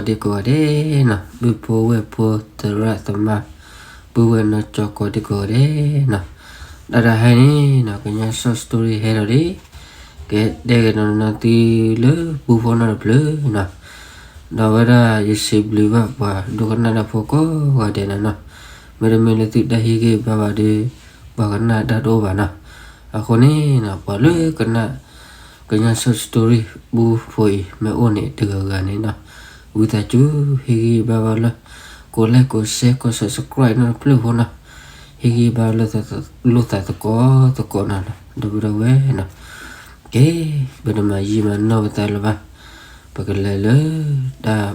ဒ်ကိးဂၤဒဲးနီၤ, ပုၢ်ဖိဝဲၢ်ဖိ သရၣ်သမါ ပုၢ်ဝဲၢ်နီၢ်ကၠီကိးဒ်ကိးဂၤဒဲးနီၤ, တၢ်တဟါအံၤန့ၣ်နီၤ ကညီ short story ဟဲလီၤလံ, ကတဲကဒီးနီၤသုလၢပူဖိနီတဖျၢၣ်နီၤ, ဒီးဝဲဒၣ်ယစံးဘျုးဘၣ်ပှၤဒိကနၣ်တၢ်ဖိကိးဂၤဒဲးနီၤနီၤ, မ့တမ့ၢ်လၢသုတၢ်ဟ့ၣ်ဂံၢ်ဘါဘၣ်ဒီး ပှၤကနၣ်တၢ်တအိၣ်ဘၣ်နီၤ, အဃိန့ၣ်နီၤ ပှၤလၢကနၣ် ကညီ short story ပူဖိအံၤ မ့ၢ်အိၣ်န့ၣ်တဂၤဂၤန့ၣ်နီၤ, ဝံသးစူၤဟ့ၣ်ဂံၢ်ဘါဘၣ်လၢ ကိး like ကိး share ကိး subscribe နီတဖျၢၣ်ဖိနီၤ, ဟ့ၣ်ဂံၢ်ဘါလၢ လိာ်သးသကိးသကိးနီၤ, ဒီပုၢ်ဒီဝဲၢ်နီၤ, ကဲ ပတမၤယံာ်မၤနီၢ်ပသးလၢၤဘၣ်, ပကလဲၤလၢတၢ်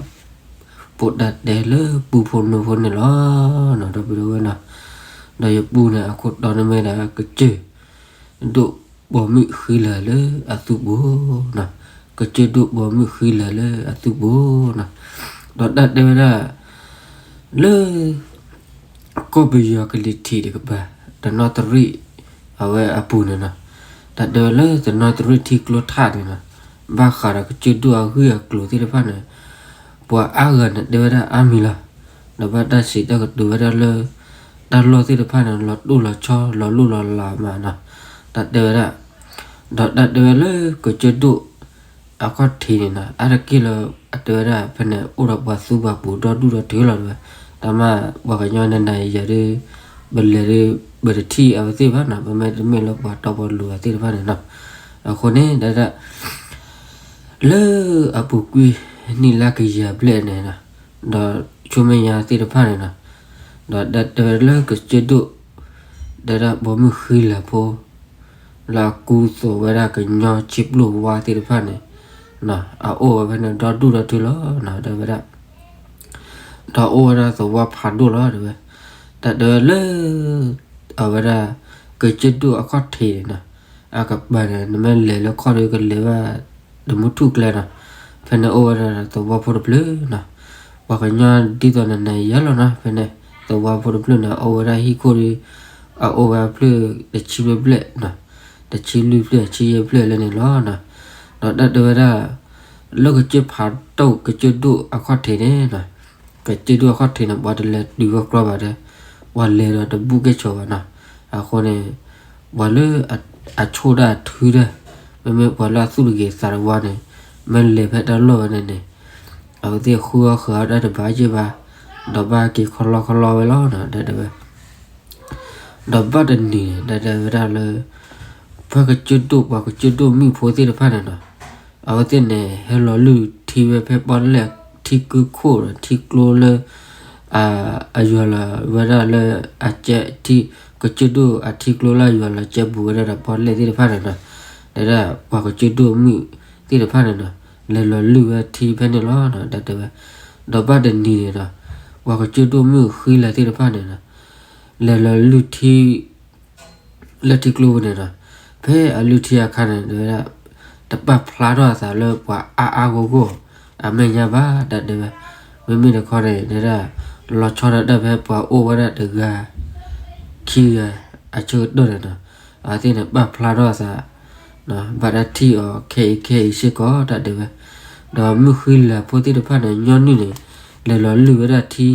ပိာ်တၢ်တဲလၢပူဖိနူဖိန့ၣ်လီၤနီၤ, ဒီပုၢ်ဒီဝဲၢ်နီၤ, ဒီးယပူန့ၣ် အခိၣ်တီန့ၣ်မ့ၢ်ဒၣ် ကစၢၢ်ဒိၣ်ပိာ်မုၣ်ဃံလၤလၢအသူၣ်ပူၤနီၤ, ကစၢၢ်ဒိၣ်ပိာ်မုၣ်ဃံလၤလၢအသူၣ်ပူၤနီၤ, ဒီးတၢ်တဲဝဲဒၣ် လၢ ကီၢ်ပယီၤကလံၤထံးတကပၤ တနီသရံၣ် အဝဲအပူၤန့ၣ်နီၤ, တၢ်တဲဝဲလၢတနီသရံၣ်ထံကျိထးန့ၣ်နီၤ, ဘၣ်ဃးဒီးကစၢၢ်ဒိၣ်အဂ့ၢ်အကျိၤသ့ၣ်တဖၣ်န့ၣ် ပှၤအါဂၤန့ၣ်တဲဝဲဒၣ်အါမံၤလီၤ, ဒီးဘၣ်တၢ်စံးတၢ်ကတိၤဝဲဒၣ်လၢ တၢ်လီၢ်သ့ၣ်တဖၣ်န့ၣ် လီၤတိၢ်လီၤဆီ လီၤလိၣ်လီၤလးမးနီၤ, တၢ်တဲဝဲဒၣ် ဒီးတၢ်တဲဝဲလၢကစၢၢ်ဒိၣ် အခီၣ်ထံးန့ၣ်နီၤ, အါတက့ၢ်လၢ အတဲဝဲဒၣ်ဖဲန့ၣ် အိၣ်ဒီးပှၤသူပှၤပူၤဒီဒူၣ်ဒီထၢလီၤတဲဝဲ, တၢ်မၤပှၤကညီနၤနၤယၤဒီး ပလဲၤဒီး ပတထံၣ်အဝဲသ့ၣ်ဘၣ်နီၤ, ပမ့တမ့ၢ်လၢပှၤတီပှၤလိၤအသ့ၣ်တဖၣ်န့ၣ်နီၤ, အဃိန့ၣ် ဒၣ်ဒၣ် လၢအပူၤကွံာ်နံၣ်လါကယၤဘျဲၣ်န့ၣ်နီၤ, ဒီးဆူမဲာ်ညါသ့ၣ်တဖၣ်န့ၣ်နီၤ, ဒီးတၢ်တဲဝဲလၢကစၢၢ်ဒိၣ် ဒၣ်ဒၣ်ပိာ်မုၣ်ဃံလၤဖိ လၢအကူသိးဝဲဒၣ်ကညီဆံးပျိၢ်ဝါသ့ၣ်တဖၣ်န့ၣ်နီၤ, အအိၣ်ဝဲဖဲန့ၣ်ဒီဒူၣ်ဒီထၢလီၤနီၤ, တဲဝဲဒၣ် ဒီးအိၣ်ဝဲဒၣ်သဝီဖးဒိၣ်လီၤတဲဝဲ, တၢ်တဲဝဲလၢ အဝဲဒၣ် ကစၢၢ်ဒိၣ်အခီၣ်ထံးန့ၣ်နီၤ, အကပၤန့ၣ် နမ့ၢ်လဲၤလၢခီၣ်ဒီးကလဲၤဘၣ် တမူထူၣ်ကျဲနီၤ, ဖဲန့ၣ်အိၣ်ဝဲဒၣ်သဝီဖိတဖျၢၣ်နီၤ, ပှၤကညီဒ်သိးနၤနၤယၤလီၤနီၤ, ဖဲန့ၣ် သဝီဖိတဖျၢၣ်န့ၣ် အအိၣ်ဝဲဒၣ်ဟံၣ်ခိၣ်ဒီး အအိၣ်ဝဲဖျၢၣ်တဆံဘျဲၣ်ဘျဲၣ်နီၤ, တဆံလွံၢ်ဖျၢၣ် တဆံယဲၢ်ဖျၢၣ်လၢန့ၣ်လီၤနီၤ, ဒီးတၢ်တဲဝဲဒၣ် လၢကစၢၢ်ဖးဒိၣ် ကစၢၢ်ဒိၣ်အခီၣ်ထံးန့ၣ်နီၤ, ကစၢၢ်ဒိၣ်အခီၣ်ထံးန့ၣ် ပှၤတလဲၤတုၤဝဲကြီဘၣ်ဒီး ပှၤလဲၤဒီးတဘူၣ်က့ၤဆိးဘၣ်နီၤ, အဃိန့ၣ် ပှၤလၢအဆိၣ်ဒၣ်အထုဒၣ် မ့မ့ၢ်ပှၤလၢအသူၣ်တဂ့ၤသးတဝါန့ၣ် မ့ၢ်လဲၤဖဲတၢ်လီၢ်ဝဲန့ၣ်န့ၣ် အဝဲသ့ၣ်ဃုအီၣ်ဃုအီတၢ်တဘၣ်ယ့ၢ်ဘၣ်, ဒီးဘၣ်က့ၤခီလီခီလီဝဲလီၤနီၤ, တၢ်တဲဝဲ ဒီးဘၣ်တနံၤန့ၣ် တၢ်တဲဝဲဒၣ်လၢ ဖဲကစၢၢ်ဒိၣ် ပှၤကစၢၢ်ဒိၣ်မုၣ်ဖိသ့ၣ်တဖၣ်န့ၣ်နီၤ, အဝဲသ့ၣ်န့ၣ် ဟဲလီၤလုၢ်ထံဝဲဖဲပီၣ်လဲၣ်ထံကုခိၣ်ဒီးထံကျိလၢ အယွၤလီၤဝဲဒၣ်လၢအကဲထံ ကစၢၢ်ဒိၣ်အထံကျိလၢအယွၤလီၤကဲပူၤဝဲဒၣ်ဒီးပီၣ်လဲၣ်သ့ၣ်တဖၣ်န့ၣ်နီၤ, တဲဒၣ်ပှၤကစၢၢ်ဒိၣ်မုၣ်သ့ၣ်တဖၣ်န့ၣ်နီၤ, လဲၤလီၤလုၢ်ဝဲထံဖဲန့ၣ်လီၤနီၤ, တၢ်တဲဝဲ ဒီးဘၣ်တနံၤန့ၣ်ဒီး ပှၤကစၢၢ်ဒိၣ်မုၣ်ဃံလၤသ့ၣ်တဖၣ်န့ၣ်နီၤ လဲၤလီၤလုၢ်ထံ လၢထံကျိပူၤန့ၣ်နီၤ, ဖဲအလုၢ်ထံအခါန့ၣ် တဲဝဲဒၣ် တပာ်ဖျါထီၣ်အသးလၢပှၤအါအါဂီၢ်ဂီၢ် အမဲာ်ညါဘၣ် တၢ်တဲဝဲ, မ့မ့ၢ်တခီန့ၣ် တဲဒၣ် လီၤဆီဒၣ်တၢ်ဖဲပှၤအိၣ်ဝဲဒၣ်တဂၤ ခံဂၤ အဆၢကတီၢ်န့ၣ်နီၤ, အဝဲသ့ၣ်န့ၣ် ပာ်ဖျါထီၣ်အသး ဘၣ်တၢ်ထံၣ်အီၤခဲအံၤခဲအံၤစ့ၢ်ကီး တၢ်တဲဝဲ, ဒီးမုၣ်ဃံလၤဖိသ့ၣ်တဖၣ်န့ၣ် ညီနုၢ်န့ၣ် လဲၤလီၤလုၢ်ဝဲဒၣ်ထံ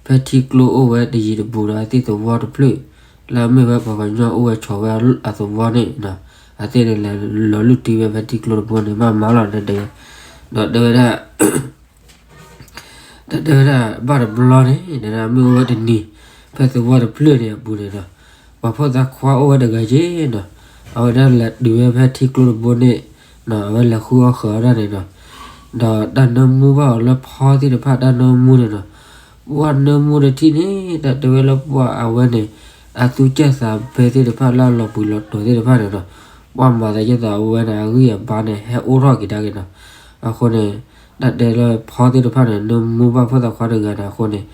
ဖဲထံကျိအိၣ်ဝဲတယံၤတဘူးဒီးအသ့ၣ်သဝီတဖျၢၣ် လၢအမ့ၢ်ဝဲပှၤကညီအိၣ်ဝဲဆိးဝဲအသဝီန့ၣ်နီၤ, အသ့ၣ်န့ၣ်လဲၤလီၤလုၢ်ထံဝဲဖဲထံကျိတဘိန့ၣ် ဘၣ်မၤလီၤ တၢ်တဲဝဲ, ဒီးတဲဝဲဒၣ် တၢ်တဲဝဲဒၣ်ဘၣ်တဘျီန့ၣ် တဲဒၣ်မ့ၢ်အိၣ်ဝဲတနံၤ ဖဲသဝီတဖျၢၣ်န့ၣ်အပူၤန့ၣ်ဒီး ပှၤဖိသၣ်ခွါအိၣ်ဝဲတဂၤက့ၤနီၤ, အဝဲဒၣ်လဲၤတုၤဝဲဖဲထံကျိတဘိန့ၣ်နီၤ, အဝဲလဲၤဃုအီၣ်ဃုအီတၢ်န့ၣ်နီၤ, ဒီးတၢ်နၢမူဘၣ်အီၤလၢဖီသ့ၣ်တဖၣ်တၢ်နၢမူန့ၣ်နီၤ, ပှၤနၢမူတထံၣ်န့ၣ် တၢ်တဲဝဲလၢပှၤအဝဲန့ၣ် အသူၣ်ကၢ်သးဘဲသ့ၣ်တဖၣ်လၢအလီၤပှံၤလီၤတီၤသ့ၣ်တဖၣ်န့ၣ်နီၤ, ပှၤမၤသးဒ်သိးအဝဲန့ၣ် အဂံၢ်အဘါန့ၣ် ဟဲအိၣ်ထီၣ်က့ၤဒၣ်က့ၤနီၤ, အဃိန့ၣ် တၢ်တဲလၢဖီသ့ၣ်တဖၣ်န့ၣ် နၢမူဘၣ်ဖိသၣ်ခွါတဂၤန့ၣ်အဃိန့ၣ်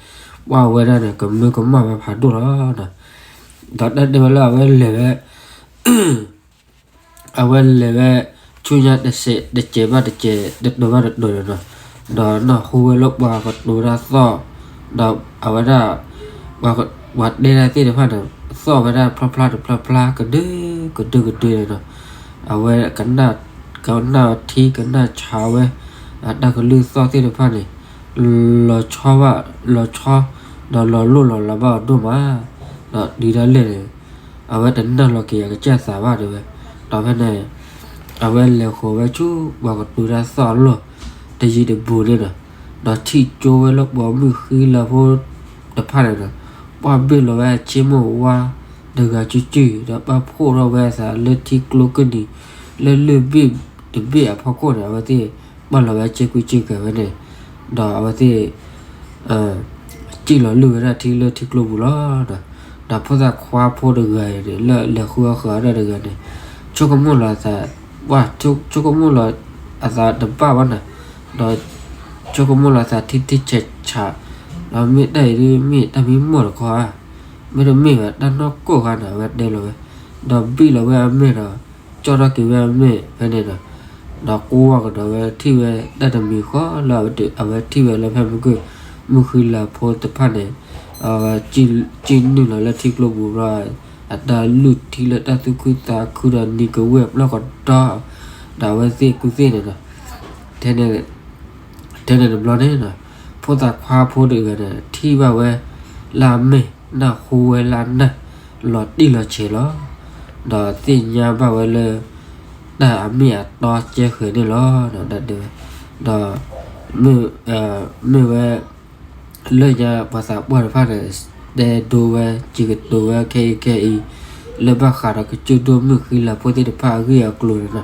ပှၤဝဲဒၣ်န့ၣ် ကမၢကမၣ်ဝဲဖးဒိၣ်လီၤနီၤ, ဒီးတၢ်တဲဝဲလၢအဝဲလဲၤဝဲ အဝဲလဲၤဝဲ ဆူညါတစဲး တစဲးဘၣ်တစဲး တတီၤဘၣ်တတီၤန့ၣ်နီၤ, ဒီးနၢ်ဟူဝဲလၢပှၤကတိၤတၢ်သီၣ်, ဒီးအဝဲဒၣ် ပှၤတဲတၢ်သ့ၣ်တဖၣ်န့ၣ် သီၣ်ဝဲဒၣ်ဖျါဖျါတဖျါဖျါ ကဒုကဒုကဒုန့ၣ်နီၤ, အဝဲကနၣ် ကနၣ်ထံကနၣ်ဆးဝဲ အတၢ်ကလုၢ်သီၣ်သ့ၣ်တဖၣ်န့ၣ် လီၤဆီဘၣ်, လီၤဆီ, ဒီးလီၤလိၢ်လီၤလးဘၣ်အီၤဒိၣ်မး, ဒီးတုၤဒၣ်လဲာ်န့ၣ် အဝဲတနၢ်လီၤက့ၤအကစၢ်သးဘၣ်တဲဝဲ, ဒီးဖဲန့ၣ် အဝဲလဲၤဃီၤဝဲဆူပှၤကတိၤတၢ်သီၣ်အလီၢ်တယံၤတဘူးန့ၣ်ဒီး, ဒီးထံၣ်ကၠိဝဲလၢပိာ်မုၣ်ဃံလၤဖိတဖၣ်န့ၣ်ဒီး, ပှၢ်ဘ့ၣ်လီၤဝဲအဆ့မိၢ်ဝါတဂၤစုၣ်စုၣ် ဒီးပာ်ဖှိၣ်ထီၣ်ဝဲအသးလၢထံကျိကၢၢ်နံၤ လၢလၢၢ်ဘ့ၣ်တဘ့ၣ်အဖီခိၣ်န့ၣ် အဝဲသ့ၣ်ပာ်လီၤဝဲစ့ကွံာ်စ့ကၤဝဲန့ၣ်, ဒီးအဝဲသ့ၣ် စံၣ်လီၤလုၢ်ဝဲဒၣ်ထံလၢထံကျိပူၤလီၤ. ဒီးဖိသၣ်ခွါဖိတဂၤအံၤန့ၣ် လၢလဲၤဃုအီၣ်ဃုအီတၢ်တဂၤန့ၣ် ဆိကမိၣ်လီၤအသး, ပှၤဆိကမိၣ်လီၤအသးတဘၣ်ဘၣ်န့ၣ်, ဒီးဆိကမိၣ်လီၤအသးထံထံဆးဆး, ဒီးမ့ၢ်တၢ်အံၤဒ်မ့ၢ်တၢ်မံမီၢ်တခီဧါ, မ့တမ့ၢ်ဘၣ်တၢ်နီၢ်ကိၢ်ဃါန့ၣ် အဝဲတဲလီၤဝဲ, ဒီးဘံၣ်လီၤဝဲအမဲာ်ဒီး ကၠီၣ်ထီၣ်က့ၤဝဲအမဲာ်ဖဲန့ၣ်ဒီး, ဒီးကွၢ်ကဒီးဝဲထံၣ်ဝဲတၢ်တမံၤဃီလၢ အဝဲထံၣ်ဝဲလၢဖဲမုၢ်ကၢၢ် မုၢ်ဃံလၤဖိတဖၣ်န့ၣ် အဝဲစံၣ်နုာ်လီၤလၢထံကျိပူၤဘျီ, အတၢ်လုၢ်ထံလၢတၢ်သူၣ်ခုသးခုဒီးနံၤကဝဲၢ်ပျီၢ်ကဒီး, ဒီးအဝဲသ့ၣ်ကူၣ်သ့ၣ်န့ၣ်ဒီး ထဲန့ၣ်တဘျီန့ၣ်ဒီး ဖိသၣ်ခွါဖိတဂၤန့ၣ် ထံၣ်ဘၣ်ဝဲလၢအမဲာ်, နၢ်ဟူဝဲလၢအနၢ်လီၤတံၢ်လီၤဆဲးလီၤ. ဒီးသ့ၣ်ညါဘၣ်ဝဲလၢ တၢ်အမ့ၢ်အတီကဲဃဲၤန့ၣ်လီၤ. ဒီးတဲဝဲ, ဒီး မ့ၢ်ဝဲ လၢညါပှၤသးပှၢ်တဖၣ်န့ၣ် တဲဒိဝဲစံးကတိၤဝဲခဲအံၤခဲအံၤ လၢဘၣ်ဃးဒီးကစၢၢ်ဒိၣ်မုၣ်ဃံလၤဖိသ့ၣ်တဖၣ်အဂ့ၢ်အကျိၤန့ၣ်လီၤ.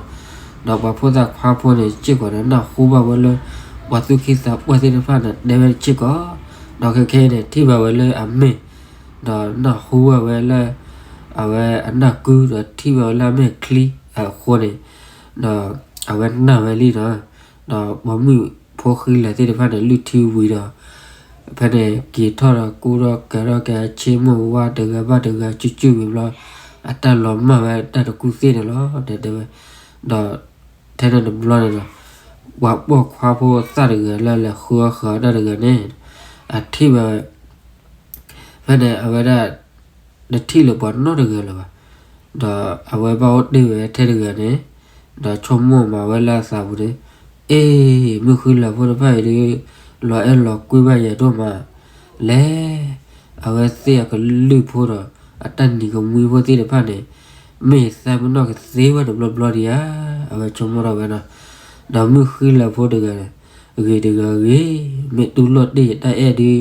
ဒီးပှၤဖိသၣ်ခွါဖိန့ၣ် စ့ၢ်ကီးန့ၣ် နၢ်ဟူဘၣ်ဝဲလၢ ပှၤသူၣ်က့သးပှၢ်သ့ၣ်တဖၣ်န့ၣ် တဲဝဲစ့ၢ်ကီး, ဒီးခဲခဲအံၤန့ၣ် ထံၣ်ဘၣ်ဝဲလၢအမဲာ်, ဒီးနၢ်ဟူဘၣ်ဝဲလၢ အဝဲအနၢ်ကုဒီးထံၣ်ဘၣ်ဝဲလၢအမဲာ်ချံအဃိန့ၣ်, ဒီးအဝဲနာ်ဝဲလံဒီး, ဒီးပိာ်မုၣ်ဖိဃံလၤသ့ၣ်တဖၣ်န့ၣ် လုၢ်ထံဝံၤဒီး ဖဲန့ၣ်က့ၤထီၣ်ဒီးကူထီၣ်ကဲထီၣ်က့ၤအဆ့မိၢ်ဝါတဂၤဘၣ်တဂၤစုၣ်စုၣ်ဝံၤဘျီ, အတၢ်လီၤမၢ်ဝဲတၢ်တကူၣ်သ့ၣ်န့ၣ်လီၤ. ဒီးတဲဝဲ, ဒီး ထဲန့ၣ်တဘျီန့ၣ်ဒီး ပှၤပိာ်ခွါဖိသၣ်တဂၤလၢလဲၤဃုအီၣ်ဃုအီတၢ်တဂၤန့ၣ် အထံၣ်ဘၣ် ဖဲန့ၣ်အဝဲဒၣ် တထံၣ်လၢၤပှၤနီတဂၤလၢၤဘၣ်. ဒီးအဝဲဘၣ်အိၣ်တ့ၢ်ဝဲထဲတဂၤန့ၣ်, ဒီးဆိကမိၣ်မးဝဲလၢအသးပူၤန့ၣ်, အ့, မုၣ်ဃံလၤဖိတဖၣ်အံၤဒ် လီၤအဲၣ်လီၤကွံဘၣ်ယၤဒိၣ်မး လဲၣ်, အဝဲသ့ၣ်အကလုၢ်ဖိဒီး အတၢ်နံၤကမှံဖိသ့ၣ်တဖၣ်န့ၣ် မ့ၢ်သးပ့ၤနီၣ်ကသ့ဝဲတဘျီဘျီဒံးဧါ. အဝဲဆိကမိၣ်ထီၣ်ဝဲဒီး, ဒီးမုၣ်ဃံလၤဖိတဂၤန့ၣ် ဂ့ၤတဂၤဂ့ၤ, မ့ၢ်တူၢ်လိာ်တ့ၢ်ယတၢ်အဲၣ်ဒ်,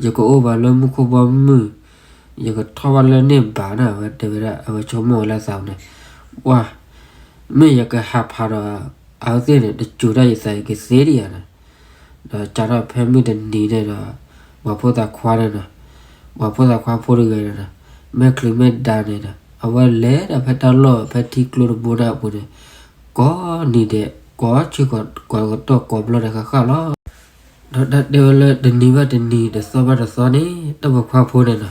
ယကအိၣ်ဘၣ်လၢမူခိၣ်ဘီမုၢ်, ယကထီၣ်ဘၣ်လၢန့ၢ်ဘၣ်န့ၣ် အဝဲတဲဝဲဒၣ်, အဝဲဆိကမိၣ်ဝဲလၢအသးန့ၣ်, ပှၤ မ့ၢ်ယကဟးဖးဒီး အဝဲသ့ၣ်န့ၣ် တစိၤတၢ်ယသးယကသ့ဒံးဧါန့ၣ်, ဒီးစးထီၣ်ဖဲမုၢ်တနံၤန့ၣ်ဒီး ပှၤဖိသၣ်ခွါန့ၣ်ဒီး ပှၤဖိသၣ်ခွါဖိတဂၤန့ၣ်ဒီး မဲာ်ချံမဲာ်ဒါန့ၣ်ဒီး အဝဲလဲၤဒၣ်ဖဲတၢ်လီၢ်ဖဲထံကျိတဘိန့ၣ်အပူၤန့ၣ် ကိးနံၤဒဲး ကိးဆၢကတီၢ်ကိးဘျီဒဲးဃၣ်ဃၣ်လီၤ. ဒီးတၢ်တဲဝဲလၢတနံၤဘၣ်တနံၤ တသီဘၣ်တသီန့ၣ် တၢ်ပိာ်ခွါဖိန့ၣ်ဒီး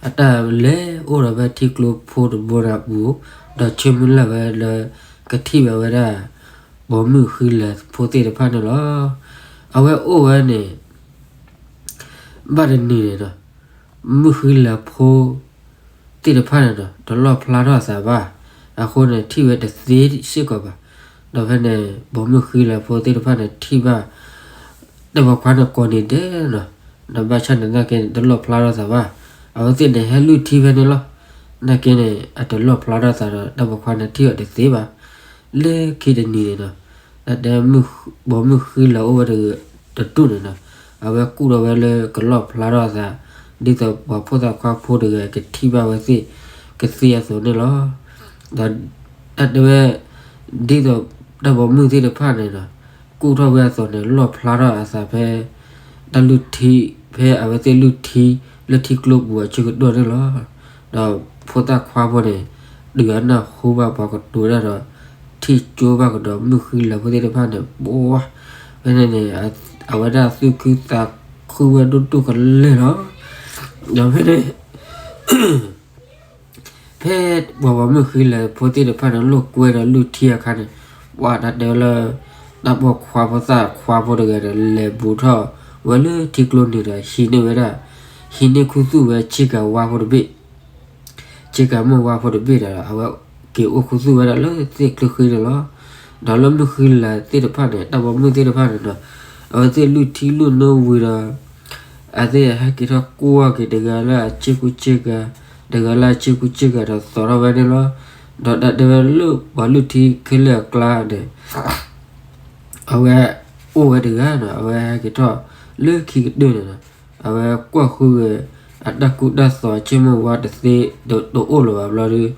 အတၢ်လဲၤအိၣ်ဒီးဖဲထံကျိဖိတဘိန့ၣ်အပူၤ ဒီးဆၢမုၢ်လၢ်ဝဲလၢ ကထံၣ်ဘၣ်ဝဲဒၣ် ပိာ်မုၣ်ဃံလၤဖိသ့ၣ်တဖၣ်န့ၣ်လီၤ. အဝဲအိၣ်ဝဲန့ၣ် ဘၣ်တနံၤန့ၣ်ဒီး မုၣ်ဃံလၤဖိသ့ၣ်တဖၣ်န့ၣ်ဒီး တလီၣ်ဖျါထီၣ်အသးဘၣ်. အဃိန့ၣ် ထံၣ်ဝဲတသ့စ့ၢ်ကီးဘၣ်. ဒီးဖဲန့ၣ် ပိာ်မုၣ်ဃံလၤဖိသ့ၣ်တဖၣ်န့ၣ် ထံၣ်ဘၣ် တၢ်ပိာ်ခွါန့ၣ်ကိးနံၤဒဲးနီၤ, ဒီးဘၣ်ဆၣ်န့ၣ်သနာ်က့န့ၣ် တလီၣ်ဖျါထီၣ်သးဘၣ်. အဝဲသ့ၣ်န့ၣ် ဟဲလုၢ်ထံဖဲန့ၣ်လီၤ. သနာ်က့န့ၣ် အတလီၣ်ဖျါထီၣ်သးဒီး တၢ်ပိာ်ခွါန့ၣ်ထံၣ်အီၤတသ့ဘၣ်. လၢခံတနံၤန့ၣ်နီၤ, တၢ်တဲ ပိာ်မုၣ်ဃံလၤအိၣ်ဝဲတဒူၣ်န့ၣ်နီၤ, အဝဲကူၣ်ထီၣ်ဝဲလၢကလီၣ်ဖျါထီၣ်အသး ဒ်သိးပှၤဖိသၣ်ခွါဖိတဂၤကထံၣ်ဘၣ်ဝဲသ့ၣ်ကသ့အသိးန့ၣ်လီၤ. ဒီးတၢ်တဲဝဲ ဒ်သိးတၢ်ပိာ်မုၣ်သ့ၣ်တဖၣ်န့ၣ်ဒီး ကူၣ်ထီၣ်ဝဲအသိးန့ၣ် လီၣ်ဖျါထီၣ်အသးဖဲ တၢ်လုၢ်ထံ ဖဲအဝဲသ့ၣ်လုၢ်ထံလၢထံကျိပူၤအဆၢကတီၢ်န့ၣ်လီၤ. ဒီးဖိသၣ်ခွါဖိန့ၣ် တုၤအနၢ်ဟူဘၣ်ပှၤကတိၤတၢ်ဒီး ထံၣ်ကၠိဘၣ်ကဒီးမုၣ်ဃံလၤဖိသ့ၣ်တဖၣ်န့ၣ် ပှၤ ဖဲန့ၣ်န့ၣ် အဝဲဒၣ်သူၣ်ခုသးခုဝဲဒိၣ်ဒိၣ်ကလဲာ်လီၤ. ဒီးဖဲန့ၣ် ဖဲပှၤပိာ်မုၣ်ဃံလၤဖိသ့ၣ်တဖၣ်န့ၣ် လိာ်ကွဲဒီးလုၢ်ထံအခါန့ၣ် ပှၤတၢ်တဲဝဲလၢ တၢ်ပိာ်ခွါဖိသၣ်ခွါဖိတဂၤဒီး လဲၤဘူးထီၣ်ဝဲလၢထံကျိန့ၣ်ဒီး ဟံးန့ၢ်ဝဲဒၣ် ဟံးန့ၢ်ခူသူၣ်ဝဲဆ့ကၤဝါဖိတဘ့ၣ် ဆ့ကၤမိၢ်ဝါဖိတဘ့ၣ်ဒီး အဝဲက့ၤအိၣ်ခူသူၣ်ဝဲဒၣ်လၢသ့ၣ်ချၢဃံန့ၣ်လီၤ. ဒီးလၢမုၣ်ဃံလၤသ့ၣ်တဖၣ်န့ၣ် တၢ်ပိာ်မုၣ်သ့ၣ်တဖၣ်န့ၣ်ဒီး အဝဲသ့ၣ်လုၢ်ထံလုၢ်နိဝံၤဒီး အဝဲသ့ၣ်ဟဲက့ၤထီၣ်ကွၢ်က့ၤတဂၤလၢအဆ့ကူဆ့ကၤ, တဂၤလၢအဆ့ကူဆ့ကၤဒီးသိးထီၣ်ဝဲန့ၣ်လီၤ. ဒီးတၢ်တဲဝဲလၢပှၤလုၢ်ထံခဲလၢာ်အကျါန့ၣ် အဝဲအိၣ်ဝဲတဂၤနီၤ, အဝဲဟဲက့ၤထီၣ်လၢခံကတၢၢ်န့ၣ်ဒီး အဝဲကွၢ်ဃုဂ့ၤ အတၢ်ကူတၢ်သိးအဆ့မိၢ်ဝါတသ့ တအိၣ်လၢၤဘၣ်ဘျီဒီး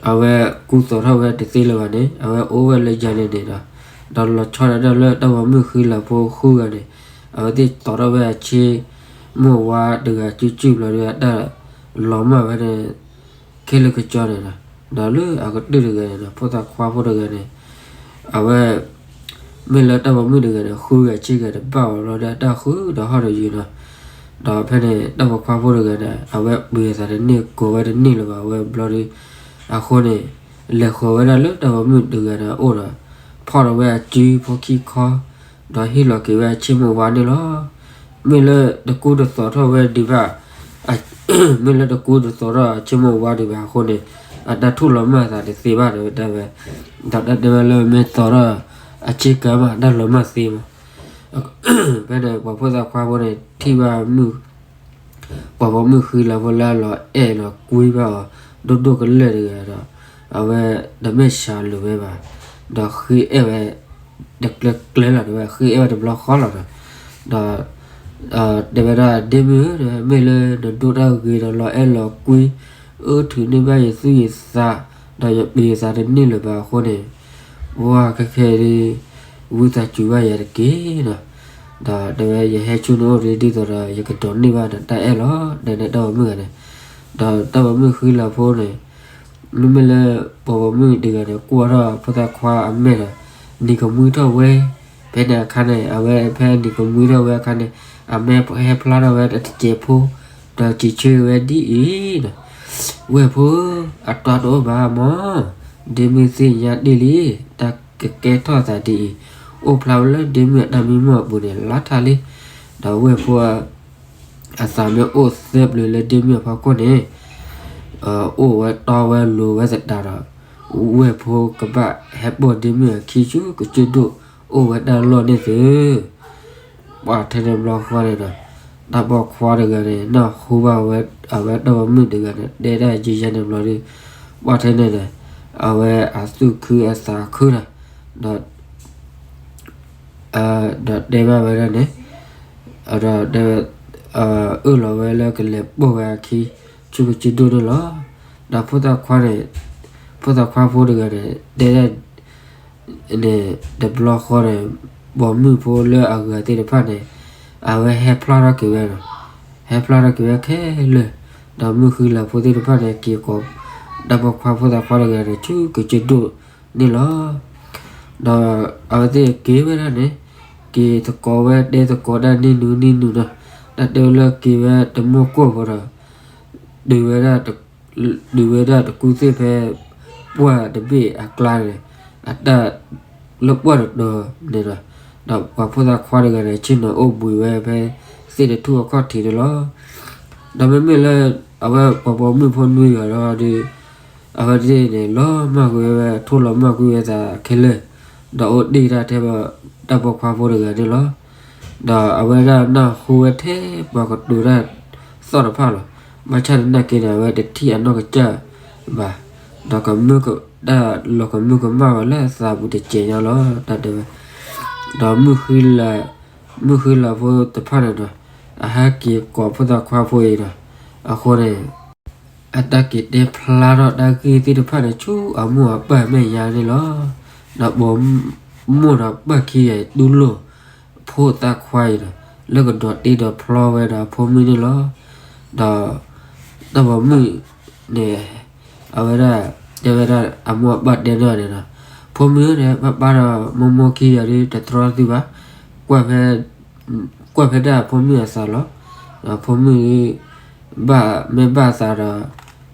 အဝဲကူသိးထီၣ်ဝဲတသ့လၢၤဘၣ်န့ၣ် အဝဲအိၣ်ဝဲလၢယၤန့ၣ်န့ၣ်ဒီး ဒီးလီၤဆီဒၣ်တၢ်လၢတၢ်ပိာ်မုၣ်ဃံလၤဖိဃုဂၤန့ၣ် အဝဲသ့ၣ်သိးထီၣ်ဝဲအဆ့မိၢ်ဝါတဂၤစုစုဘျီဒီး အတၢ်လီၤမၢ်ဝဲန့ၣ် ခဲလၢာ်ကကီန့ၣ်ဒီး ဒီးလၢအကတၢၢ်တဂၤန့ၣ်ဒီး ဖိသၣ်ခွါဖိတဂၤန့ၣ် အဝဲ မ့ၢ်လၢတၢ်ပိာ်မုၣ်တဂၤန့ၣ် ဃုဂၤဆ့ဂၤတဘၣ်အီၤဘျီဒီး အတၢ်ဃုဒီးဟီၣ်ဒီးယုာ်နီၤ, ဒီးဖဲန့ၣ် တၢ်ပိာ်ခွါဖိတဂၤန့ၣ် အဝဲပျံၤအသးတန့ၢ် ကိးဝဲတန့ၢ်လၢၤဘၣ်ဝဲဘျီဒီး အဃိန့ၣ် လဲၤဃီၤဝဲဒၣ်လၢတၢ်ပိာ်မုၣ်တဂၤန့ၣ်အအိၣ်ဒီး ဖီၣ်ထီၣ်ဝဲအစုဖိခံခီ ဒီးဟ့ၣ်လီၤက့ၤဝဲအဆ့မိၢ်ဝါန့ၣ်လီၤ. မ့ၢ်လၢတကူတသိးထီၣ်ဝဲဒံးဘၣ် မ့ၢ်လၢတကူတသိးထီၣ်အဆ့မိၢ်ဝါဒံးဘၣ်အဃိန့ၣ် အတၢ်ထူၣ်လီၤမၢ်အသးတသ့ဘၣ်တဲဝဲဒၣ်ဝဲ, ဒီးတၢ်တဲဝဲလၢမ့ၢ်သိးထီၣ်အဆ့ကၤမး အတၢ်လီၤမၢ်သ့မး. ဖဲန့ၣ် ပှၤဖိသၣ်ခွါဖိန့ၣ် ထံၣ်ဘၣ်မုၣ် ပှၤပိာ်မုၣ်ဃံလၤဖိလၢအလီၤအဲၣ်လီၤကွံဘၣ်အီၤ ဒိၣ်ဒိၣ်ကလဲာ်တဂၤဒီး အဝဲတမ့ၢ်စှၤလၢၤဝဲဘၣ်, ဒီးဃ့အဲၣ်ဝဲ တကျဲကျဲလီၤတဲဝဲ ဃ့အဲၣ်ဝဲတဘျီဃီလီၤဒီး ဒီး တဲဝဲဒၣ် ဒ့မုၣ်ဧၢ မ့ၢ်လၢနဒိၣ်တၢ်ဂ့ၤဒီးလီၤအဲၣ်လီၤကွံ အၢထုးန့ၢ်ဘၣ်ယသူၣ်ယသး ဒီးယပျံၤယသးတန့ၢ်လၢၤဘၣ်အဃိန့ၣ် ပှၤခဲခဲအံၤ ဝံသးစူၤဘၣ်ယၤတက့ၢ်နီၤ. ဒီးတဲဝဲ ယဟဲဆူနအိၣ်ဒ်သိးဒီး ယကဒိးန့ၢ်ဘၣ်နတၢ်အဲၣ်လီၤ တဲန့ၣ်တၢ်ပိာ်မုၣ်ဂၤန့ၣ်, ဒီးတၢ်ပိာ်မုၣ်ဃံလၤဖိန့ၣ် မ့မ့ၢ်လၢ ပှၤပိာ်မုၣ်တဂၤန့ၣ် ကွၢ်ထီၣ်ဖိသၣ်ခွါအမဲာ်ဒီး နံၤကမှံထီၣ်ဝဲ, ဖဲန့ၣ်အခါန့ၣ် အဝဲဖဲနံၤကမှံထီၣ်ဝဲအခါန့ၣ် အမဲာ်ဟဲဖျါထီၣ်ဝဲတစဲးဖိ, ဒီးစံးဆၢဝဲဒ်အံၤ, ဝဲၢ်ဖိဧၢ, အတီတအိၣ်ဘၣ်မး, ဒ့မုၣ်သ့ၣ်ညါတ့ၢ်လံ, တၢ်ကကဲထီၣ်သးဒ်အံၤ, အိၣ်ဖျါဝဲလၢဒ့မုၣ်အတၢ်မံမီၢ်အပူၤန့ၣ် လါထါလံ, ဒီးဝဲၢ်ဖိ အသးမ့ၢ်အိၣ်သၢပျၢၤလၢဒ့မုၣ်အဖီခိၣ်န့ၣ် အိၣ်ဝဲတီဝဲလိၤဝဲသတးဒီး ဝဲၢ်ဖိကဘၣ်ဟဲပိာ်ဒ့မုၣ်အခံဆူကစၢၢ်ဒိၣ် အိၣ်ဝဲတၢ်လီၢ်န့ၣ်သု. ပှၤထဲန့ၣ်ဘျီဃီန့ၣ်ဒီး တၢ်ပိာ်ခွါတဂၤန့ၣ် နၢ်ဟူဘၣ်ဝဲ အဝဲတၢ်ပိာ်မုၣ်တဂၤန့ၣ် တဲဒၣ်ယံာ်ယံာ်န့ၣ်ဘျီဒီး ပှၤထဲန့ၣ်န့ၣ် အဝဲအသူၣ်ခုအသးခုဒီး ဒီး ဒီးတဲဘၣ်ဝဲဒၣ်န့ၣ် ဒီးတဲ အၢၣ်လီၤဝဲလၢကလဲၤပိာ်ဝဲအခံ ဆူကစၢၢ်ဒိၣ်န့ၣ်လီၤ. ဒီးဖိသၣ်ခွါန့ၣ် ဖိသၣ်ခွါဖိတဂၤန့ၣ် တဲဒၣ်န့ၣ် တဘျီဃီန့ၣ် ပိာ်မုၣ်ဖိလၢအဂၤသ့ၣ်တဖၣ်န့ၣ် အဝဲဟဲဖျါထီၣ်က့ၤဝဲဒီး ဟဲဖျါထီၣ်က့ၤဝဲခဲလၢာ်, ဒီးမုၣ်ဃံလၤဖိသ့ၣ်တဖၣ်န့ၣ် က့ၤကိး တၢ်ပိာ်ခွါဖိသၣ်ခွါတဂၤန့ၣ် ဆူကစၢၢ်ဒိၣ်န့ၣ်လီၤ. ဒီးအဝဲသ့ၣ်က့ၤဝဲဒၣ်န့ၣ် က့ၤသကိးဝဲတဲသကိးတၢ်နံၣ်နုၤနံၣ်နုၤဒီး တၢ်တဲဝဲလၢက့ၤဝဲတမိၢ်ကိၢ်ဖိဒီး တုၤဝဲဒၣ် တုၤဝဲဒၣ်တကူၣ်သ့ၣ်ဖဲ ပှၢ်တဘ့ၣ်အကျါန့ၣ် အတၢ်လၢပှၢ်တတီၤန့ၣ်ဒီး ဒီးပှၤဖိသၣ်ခွါတဂၤန့ၣ် ဆ့ၣ်နီၤအိၣ်ဘှံးဝဲဖဲ သ့ၣ်တထူၣ်အခီၣ်ထံးန့ၣ်လီၤ. ဒီးမ့မ့ၢ်လၢ အဝဲပှၤပိာ်မုၣ်ဖိနွံဂၤဒီး အဝဲသ့ၣ်န့ၣ် လီၤမၢ်ကွံာ်ဝဲ ထိၣ်လီၤမၢ်ကွံာ်ဝဲသးခဲလၢာ်, ဒီးအိၣ်တ့ၢ်တၢ်ထဲပှၤတၢ်ပိာ်ခွါဖိတဂၤန့ၣ်လီၤ. ဒီးအဝဲဒၣ်နၢ်ဟူဝဲထဲပှၤကတိၤတၢ်သီၣ်တဖၣ်လီၤ. ဘၣ်ဆၣ်သနာ်က့န့ၣ် အဝဲတထံၣ်အနီၢ်ကစၢ်ဘၣ်, ဒီးကမၢက တၢ်လီၤကမၢကမၣ်ဝဲလၢအသးပူၤတစဲးညါလီၤ တၢ်တဲဝဲ. ဒီး မုၣ်ဃံလၤဖိတဖၣ်န့ၣ်ဒီး အဟဲက့ၤကိးဖိသၣ်ခွါဖိအံၤဒီး အဃိန့ၣ် အတၢ်က့ၤတဲဖျါထီၣ်တၢ်ဂ့ၢ်သ့ၣ်တဖၣ်န့ၣ် ဆူအမိၢ်အပၢ်မဲာ်ညါန့ၣ်လီၤ. ဒီးပိာ်မိၢ်ဒီးပၢ်ခံဂၤအံၤ တူၢ်လိာ်ဖိသၣ်ခွါအံၤဒီး လၢကဒိးတ့ဒိးဖျီဝဲဒီးအဖိမုၣ်န့ၣ်လီၤ. ဒီး တၢ်ပိာ်မုၣ်န့ၣ် အဝဲဒၣ် တဲဝဲဒၣ်အမိၢ်အပၢ်တဲန့ၢ်အီၤန့ၣ်ဒီး ဖိမုၣ်ဧၢ ပၢ်ပၢ်ဒီးမိၢ်မိၢ်ခံဂၤဒုးတတြီသုဘၣ်, ကွၢ်ဖဲ ကွၢ်ဖဲဒၣ်အဖိမုၣ်အသးလီၤ. ဒီးဖိမုၣ် ဘၣ်မ့ၢ်ဘၣ်သးဒီး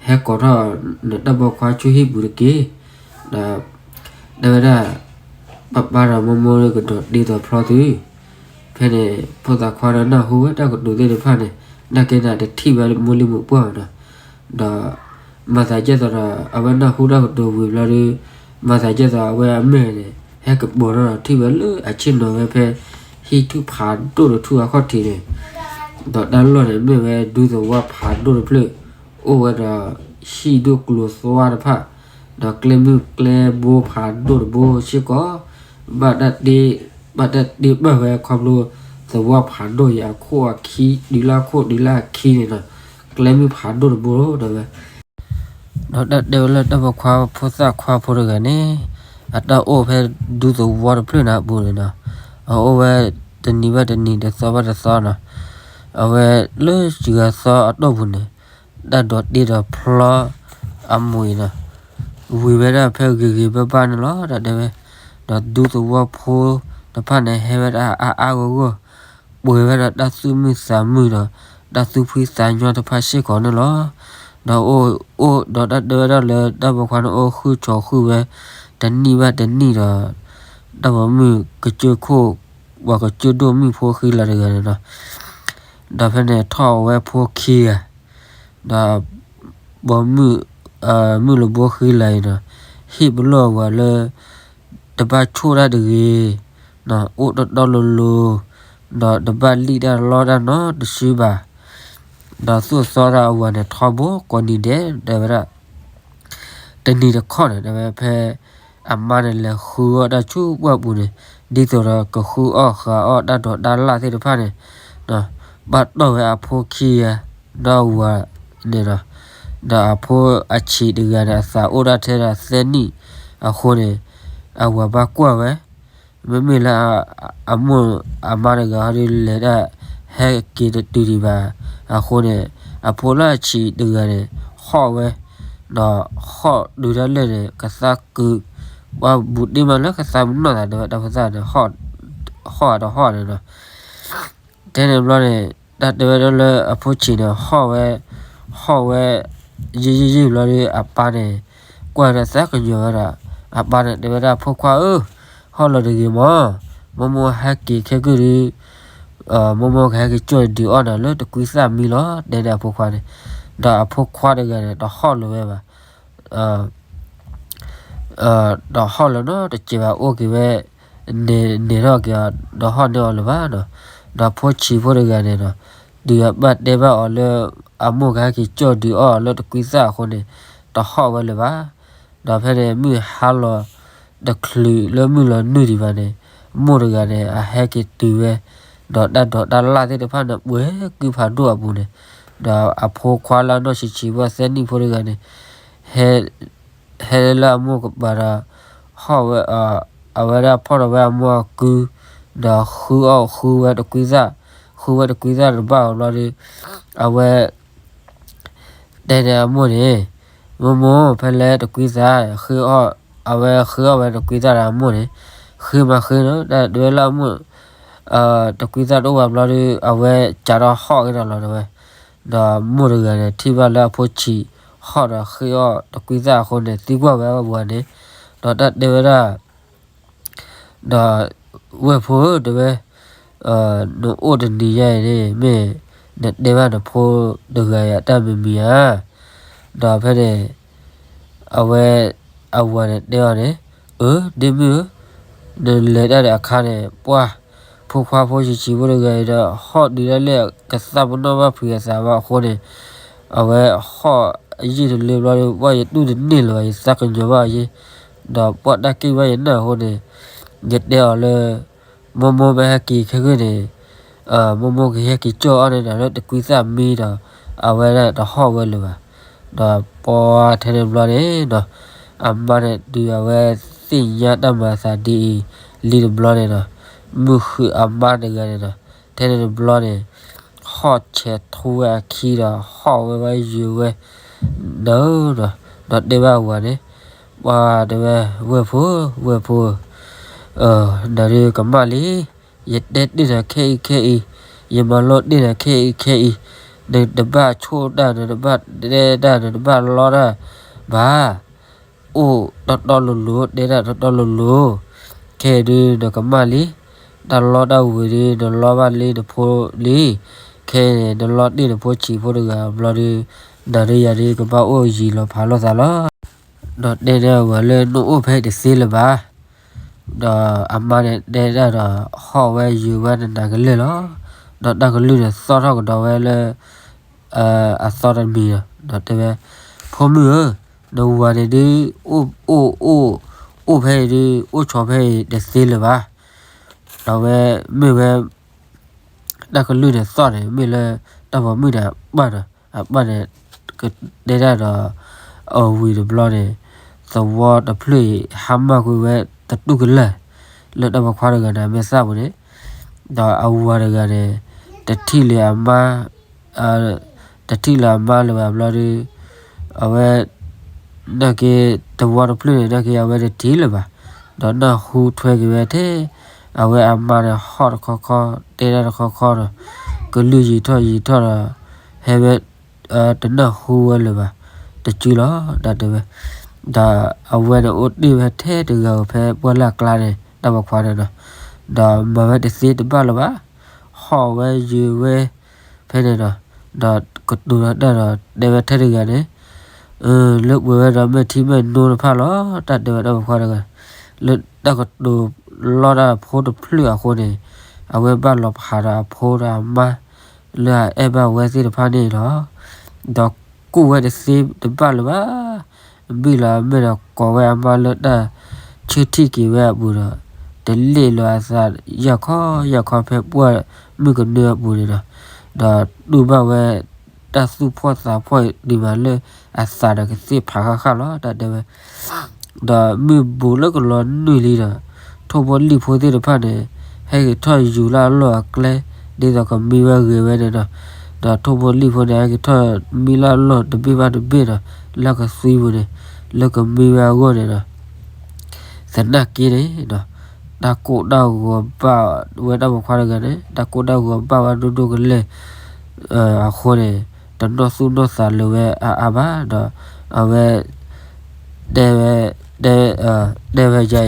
ဟဲကိးထီၣ်နတၢ်ပိာ်ခွါဆူဟံၣ်ပူၤတက့ၢ်. ဒီး တဲဝဲဒၣ် ပၢ်ပၢ်ဒီးမိၢ်မိၢ်ကဒိးတ့ဒိးဖျီသု. ဖဲန့ၣ် ဖိသၣ်ခွါဒီးနၢ်ဟူဝဲတၢ်ကတိၤသ့ၣ်တဖၣ်န့ၣ် နာ်က့န့ၣ်တထံၣ်ဝဲမိၢ်လံၢ်မိၢ်ပှၢ်ဘၣ်ဒီး ဒီး မၤသးဒ်သိးဒီး အဝဲနၢ်ဟူတၢ်ကတိၤဝံၤဘျီဒီး မၤသးဒ်သိးအဝဲအမဲာ်န့ၣ် ဟဲကပီၤထီၣ်ဒီးထံၣ်ဝဲလၢအဆ့ၣ်နီၤဝဲဖဲ ဟံၣ်ထူၣ်ဖးဒိၣ်တထူၣ်အခီၣ်ထံးန့ၣ်, ဒီးတၢ်လီၢ်န့ၣ်မ့ၢ်ဝဲဒူသဝီဖးဒိၣ်တဖျၢၣ်, အိၣ်ဝဲဒီးဟံၣ်ဒိၣ်ကျိၤသွါတဖၣ်, ဒီးကျဲမုၢ်ကျဲဘိဖးဒိၣ်တဘိစ့ၢ်ကီး, ဘၣ်တၢ်တ့, ဘၣ်တၢ်တ့ပာ်ဝဲခီဖျိသဝီဖးဒိၣ်အံၤအခိၣ်အခံ, တုၤလၢအခိၣ်တုၤလၢအခံန့ၣ်ဒီး ကျဲမုၢ်ဖးဒိၣ်တဘိဒီးဝဲ ဒီးတၢ်တဲဝဲလၢတၢ်ပိာ်ခွါဖိသၣ်ခွါဖိတဂၤန့ၣ်, အတၢ်အိၣ်ဖဲဒူသဝီတဖျၢၣ်န့ၣ်အပူၤန့ၣ်ဒီး, အအိၣ်ဝဲတနံၤဘၣ်တနံၤ တသီဘၣ်တသီဒီး, အဝဲလၢစှၤဂၤသီအတီၢ်ပူၤန့ၣ်, တၢ်ဒိးတ့ဒီးဖျီအမိၢ်အံၤဒီး, ဝံၤဝဲဒၣ်ဖဲဂ့ၤဂ့ၤဘၣ်ဘၣ်န့ၣ်လီၤ. တၢ်တဲဝဲ, ဒီးဒူသဝီဖိတဖၣ်န့ၣ် ဟဲဝဲဒၣ်အါအါဂီၢ်ဂီၢ်, ပှဲၤဝဲဒီးတၢ်သူၣ်မုာ်သးမုာ်ဒီး တၢ်သူၣ်ဖှံသးညီတဖၣ်စ့ၢ်ကီးန့ၣ်လီၤ. ဒီးအိၣ်, အိၣ်ဒီးတၢ်တဲဝဲဒၣ်လၢတၢ်ပိာ်ခွါန့ၣ်အိၣ်ဃုာ်ဆိးဃုာ်ဝဲ တနံၣ်ဘၣ်တနံၣ်ဒီး, တၢ်ပိာ်မုၣ်ကစၢၢ်ခိၣ်, ပှၤကစၢၢ်ဒိၣ်မုၣ်ဖိဃံလၤတဂၤန့ၣ်ဒီး, ဒီးဖဲန့ၣ်ထီၣ်ဝဲဖိခံဂၤ, ဒီးပိာ်မုၣ်, မုၣ်လၢဘိဃံလၤအံၤဒီး, ဟ့ၣ်ပလီၢ်အဝၤလၢ တဘၣ်ဆိၣ်တၢ်တဂ့ၤ, အိၣ်တီတီလိၤလိၤ, ဒီးတဘၣ်လံၣ်တၢ်လီတၢ်နီတစုဘၣ်, ဒီးသူၣ်အသီတၢ်အဝၤန့ၣ်ထီဘိကိးနံၤဒဲး တဲဝဲဒၣ်, တနံၤတခီန့ၣ် တဲဝဲဖဲအမါန့ၣ်လဲၤဃုအီၣ်တၢ်ဆူပှၢ်ပူၤန့ၣ်, ဒ်သိးဒီးကဃုအီၣ်ဃုအီၣ်တၢ်ဒိးတၢ်လၣ်သ့ၣ်တဖၣ်န့ၣ်, ဘၣ်တီၢ်ဝဲအဖိခံဂၤဒီးအဝၤန့ၣ်ဒီး, ဒီးအဖိအဆံးတဂၤန့ၣ် အသးအိၣ်ဒၣ်ထဲဒၣ်သၢနံၣ်အဃိန့ၣ်, အဝၤဘၣ်ကွၢ်ဝဲ, မ့မ့ၢ်လၢအမိၢ်အမါတဂၤဟီဒုးလဲၤဒၣ်ဟဲက့ၤတတုၤဒံးဘၣ်အဃိန့ၣ်, အဖိလၢအဆံးတဂၤန့ၣ် ဟီၣ်ဝဲ, ဒီးဟီၣ်တုၤဒၣ်လဲာ်န့ၣ် ကသါကုာ်, ပှၤဘူးတ့ၢ်မးလၢကသါမုၢ်နီၢ်သး တဲဝဲတၢ်ဖိသၣ်န့ၣ်, ဟီၣ်တဟီၣ်န့ၣ်ဒီး တဲန့ၣ်ဘျီန့ၣ်, တၢ်တဲဝဲဒၣ်လၢအဖိဆံးန့ၣ် ဟီၣ်ဝဲ, ဟီၣ်ဝဲ, ယံာ်ယံာ်ယံာ်ဘျီဒီး အပၢ်န့ၣ်, ကွၢ်ဒီးသးကညီၤဝဲဒၣ်, အပၢ်န့ၣ်တဲဝဲဒၣ် ဖိခွါဧၢ, ဟီၣ်လီၤတဂ့ၤမး, မိၢ်မိၢ်ဟဲက့ၤခဲကုၢ်ဒီး, မိၢ်မိၢ်ကဟဲက့ၤကၠီၣ်ဒုးအီၣ်နၤလၢတကွံသၣ်မံလီၤ တဲန့ၣ်အဖိခွါန့ၣ်, ဒီးအဖိခွါတဂၤန့ၣ် တဟီၣ်လၢၤဝဲဘၣ် ဒီးဟီၣ်လၢၤနီတစဲးဘၣ် အိၣ်က့ၤဝဲ, န့ၣ်န့ၣ်ထီၣ်က့ၤအီၤ ဒီးဟီၣ်န့ၢ်အီၤလၢၤဘၣ်ဒီး, ဒီးဖိဆံးဖိတဂၤန့ၣ်ဒီး, တုၤအဘၣ်တဲဘၣ်အီၤလၢ အမိၢ်ကဟဲက့ၤကၠီၣ်ဒုးအီၣ်အီၤလၢတကွံသၣ်အဃိန့ၣ်, တဟီၣ်ဝဲလၢၤဘၣ်. ဒီးဖဲန့ၣ်မုၢ်ဟါလီၤတချုးလၢမုၢ်လီၤနုာ်ဒံးဘၣ်န့ၣ်, မိၢ်တဂၤန့ၣ် အဟဲက့ၤတုၤဝဲ, ဒီးတၢ်ဒိးတၢ်လၣ်သ့ၣ်တဖၣ်န့ၣ် ပှဲၤကုၢ်ဖးဒိၣ်အပူၤန့ၣ်, ဒီးအဖိခွါလၢအနီၢ်ဆံးဆံးဖိသၢနံၣ်ဖိတဂၤန့ၣ်, ဟဲ ဟဲလၢအမိၢ်ကပၤဒီး, ဟီၣ်ဝဲ, အဝဲဒၣ်ဖီၣ်ထီၣ်ဝဲအမိၢ်အကု, ဒီးဃုအီၣ်ဃုဝဲတကွံသၣ်, ဃုဝဲတကွံသၣ်တဘၣ်အီၤဘျီဒီး, အဝဲ တဲန့ၣ်အမိၢ်န့ၣ်, မိၢ်မိၢ် ဖဲလဲၣ်တကွံသၣ်, ဃုအီၣ်, အဝဲဃုအီၣ်ဝဲတကွံသၣ်ဒီးအမိၢ်န့ၣ်, ဃ့မၤဃ့နီၤ တၢ်တဲဝဲလၢအမိၢ်, တကွံသၣ်တအိၣ်ဘၣ်ဘျီဒီး အဝဲစးထီၣ်ဟီၣ်က့ၤဒီးလီၤတဲဝဲ, ဒီးမိၢ်တဂၤန့ၣ် ထံၣ်ဘၣ်လၢအဖိဆံးဟီၣ်ဒီးဃ့အီၣ်တကွံသၣ်အဃိန့ၣ် သံကွၢ်ဝဲအဝၤန့ၣ်, ဒီးတၢ်တဲဝဲဒၣ် ဒီးဝဲၢ်ဖိဧၢ တဲဝဲ, နအိၣ်တနံၤညါအံၤန့ၣ် မ့ၢ်နတဲဘၣ်နဖိတဂၤအံၤအတၢ်မံၤမံၤဧါ, ဒီးဖဲန့ၣ် အဝဲ အဝၤန့ၣ်တဲအီၤန့ၣ်, အၢ ဒ့မုၣ်ဧၢ, နလဲၤတၢ်ဒီးအခါန့ၣ် ပှၢ် ဖိခွါဖိဆံးဆံးဖိတဂၤအံၤဒီး ဟီၣ်ဒုးတၢ်လၢကသၣ်ပနီၣ်ဘၣ်ဖုးအသးဘၣ်အဃိန့ၣ်, အဝဲဟီၣ်အယံာ်တလၢဘျီဒီး ပှၢ်ယတူၢ်တန့ၢ်လၢၤဘၣ် ယသးကညီၤဘၣ်အီၤယ့, ဒီးပှၢ်တၢ်က့ၢ်ဘၣ်ယနၢ်အဃိန့ၣ်, ယတဲအီၤလၢ မိၢ်မိၢ်မ့ၢ်ဟဲက့ၤခဲဂ့ၢ်န့ၣ်, မိၢ်မိၢ်ကဟဲက့ၤကၠီၣ်အီၣ်န့ၢ်နၤလၢတကွံသၣ်မံဒီး အဝဲဒၣ်တဟီၣ်ဝဲလၢၤဘၣ်. ဒီးပှၢ်ထဲန့ၣ်ဘျီန့ၣ်ဒီး အမါန့ၣ်တုၤအဝဲသ့ၣ်ညါတၢ်မၤအသးဒ်အံၤလံတဘျီန့ၣ်ဒီး မုၢ်ဃုအမါတဂၤန့ၣ်ဒီး ထဲန့ၣ်တဘျီန့ၣ် ဟီၣ်ဆဲးထူဝဲအခံဒီး ဟီၣ်ဝဲဝဲယုာ်ဝဲ ဒီး ဒီးတဲဘၣ်အဝၤန့ၣ်, ပှၤတဲဝဲ ဝဲၢ်ဖိ ဝဲၢ်ဖိဧၢ, နဒုးကမၣ်လံ, ယတဲတ့ၢ်နၤခဲအံၤခဲအံၤ, ယမၤလိတ့ၢ်နၤခဲအံၤခဲအံၤ, နတဘၣ်ဆိၣ်တၢ် နတဘၣ်တဲတၢ် နတဘၣ်လီတၢ်ဘၣ်. အိၣ်တီတီလိၤလိၤ တဲတၢ်တီတီလိၤလိၤ, ခဲအံၤဒုးနကမၣ်လံ, တၢ်လီတၢ်ဝ့ၤဒုး နလီဘၣ်လံနဖိလံ, ခဲအံၤန့ၣ် နလီတ့ၢ်နဖိဆံးဖိတဂၤဘျီဒုး နၤဒီးယၤဒုးကဘၣ်အိၣ်ယံၤလီၤဖးလိာ်သးလီၤ. ဒီးတဲန့ၢ်အဝၤလၢနအိၣ်ဖဲအံၤတသ့လၢၤဘၣ်. ဒီးအမါန့ၣ်တဲဒၣ်ဒီး ဟီၣ်ဝဲယုာ်ဝဲနနၤကလဲာ်လီၤ. ဒီးတၢ်ကလုၢ်န့ၣ်သီၣ်ထီၣ်ကဒီးဝဲလၢ အသီတမံၤလီၤ. ဒီးတဲဝဲ, ဖိမုၣ်ဧၢ, နဝၤန့ၣ်ဒုး အိၣ်အိၣ်အိၣ်ဖဲအံၤဒုး အိၣ်ဆိးဖဲအံၤတသ့လၢၤဘၣ်. ဒီးဝဲမ့ၢ်ဝဲ တၢ်ကလုၢ်န့ၣ်သီၣ်န့ၣ် မ့ၢ်လၢတၢ်ပိာ်မုၣ်န့ၣ်အပၢ်ဒီး အပၢ်န့ၣ် ကတဲဒၣ်ဒီး အဝံၤတဘျီန့ၣ် သဝီတဖျၢၣ်အံၤ ဟါမၢ်ကွံာ်ဝဲတတူၢ်ကလၢာ် လၢတၢ်ပိာ်ခွါတဂၤန့ၣ် အမဲာ်သၣ်ပူၤန့ၣ်, ဒီးအဝၤတဂၤန့ၣ် တထံၣ်လၢအမါ တထံၣ်လၢအမါလၢၤဘၣ်ဘျီဒီး အဝဲ နာ်က့ သဝီတဖျၢၣ်န့ၣ် နာ်က့ အဝဲတထံၣ်လၢၤဘၣ်. ဒီးနၢ်ဟူထွဲက့ၤဝဲထဲ အဝဲအမါန့ၣ် ဟီၣ်တခီခီ တဲဒၣ်တခီခီဒီး ကလုၢ်ယံာ်ထီၣ်ယံာ်ထီၣ်ဒီး ဟဲဝဲ တနၢ်ဟူဝဲလၢၤဘၣ် တစုလီၤ တၢ်တဲဝဲ. ဒီးအဝဲန့ၣ်အိၣ်တ့ၢ်ဝဲထဲတဂၤဧိၤ ဖဲပှၢ်လၢ်ကျါန့ၣ် တၢ်ပိာ်ခွါန့ၣ်ဒီး ဒီးမၤဝဲတသ့တဘၣ်လၢၤဘၣ် ဟီၣ်ဝဲယုာ်ဝဲ ဖဲန့ၣ်ဒီး ဒီးကတိၤတၢ်ဒီးတဲဝဲထဲတဂၤန့ၣ် လၢပှဲၤဝဲဒီးမဲာ်ထံမဲာ်နိတဖၣ်လီၤ တၢ်တဲဝဲတၢ်ပိာ်ခွါတဂၤ လၢတၢ်ကတိၤလီတၢ်အဖိတဖျၢၣ်အဃိန့ၣ် အဝဲဘၣ်လီၤဖးဒီးအဖိဒီးအမါ လၢအအဲၣ်ဘၣ်ဝဲသ့ၣ်တဖၣ်န့ၣ်လီၤ. ဒီးကူၣ်ဝဲတသ့တဘၣ်လၢၤဘၣ် ဘံၣ်လီၤအမဲာ်ဒီးကိးဝဲအမါလၢတၢ်ဆၢထံၣ်က့ၤဝဲအပူၤဒီး တလ့ၣ်လၢၤအသးယၢ်ခီယၢ်ခီဖဲပှၢ်မုၢ်ကနၢအပူၤန့ၣ်ဒီး ဒီးတူၢ်ဘၣ်ဝဲ တၢ်သူၣ်ဖှီၣ်သးဖှီၣ်ဒံးမးလၢအသးဒီးကသ့ၣ်ဖးဃၣ်ဃၣ်လီၤ တၢ်တဲဝဲ ဒီးမုၢ်ဘူးလၢကလီၤနုာ်လံဒီး ထိၣ်ဖိလံၣ်ဖိသ့ၣ်တဖၣ်န့ၣ် ဟဲက့ၤထီၣ်ယူၤလၢအလီၢ်အကျဲ ဒ်သိးကမံဝဲဂ့ၤဝဲန့ၣ်ဒီး ဒီးထိၣ်ဖိလံၣ်ဖိန့ၣ် ဟဲက့ၤထီၣ်မံလၢအလီၢ်တဘ့ၣ်ဘၣ်တဘ့ၣ်ဒီး လၢကသွံပူၤန့ၣ် လၢကမံဝဲအဂီၢ်န့ၣ်ဒီး သနာ်က့န့ၣ်ဒီး တၢ်ကိၢ်တၢ်ဂီၤဘၣ်ဝဲတၢ်ပိာ်ခွါတဂၤန့ၣ် တၢ်ကိၢ်တၢ်ဂီၤဘၣ်ဝဲဒိၣ်ဒိၣ်ကလဲာ် အဃိန့ၣ် တနီၢ်သူၣ်နီၢ်သးလၢၤဝဲအါအါဘၣ်ဒီး အဝဲ တဲဝဲ တဲဝဲယၤအံၤ